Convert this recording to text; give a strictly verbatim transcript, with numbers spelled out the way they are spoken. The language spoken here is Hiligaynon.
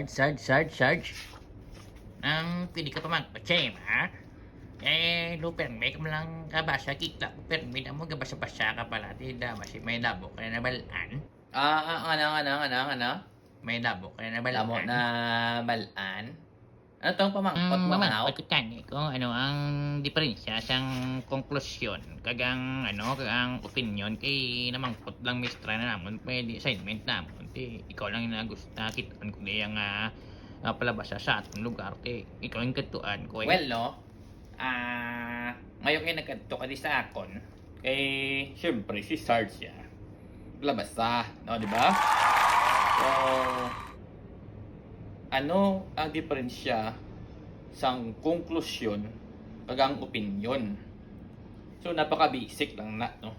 Sarge, Sarge, Sarge, Sarge. Ang pwede ka pa magpa-share, ha? Eh, lo, permi ka man lang kabasa, kita ko, permi na mo, gabasa-basa ka pala, ti, da, basi may labo ka na nabalaan. Ah, ah, ano, ano, ano, ano? May labo ka na nabalaan. Lamo na balaan? Ano tong pamangkot mo, Mama, aw? Pagkutani ko, ano ang diferensya sang konklusyon kag ang, ano, kag ang opinyon kay namangkot lang mistra na namon, pwede assignment namon, ti ikaw lang yung nagus-, nakit-an ko diya nga, ah, palabas sa, sa atong lugar, ti ikaw yung kadtuan ko, eh. Well, no, ah, mayo kay nagkadto ka di sa akon. Kay, syempre, si Sarge siya. Labasa, no, di ba? So, ano ang diferensya sang konklusyon kag ang opinyon? So, napaka-basic lang na, no?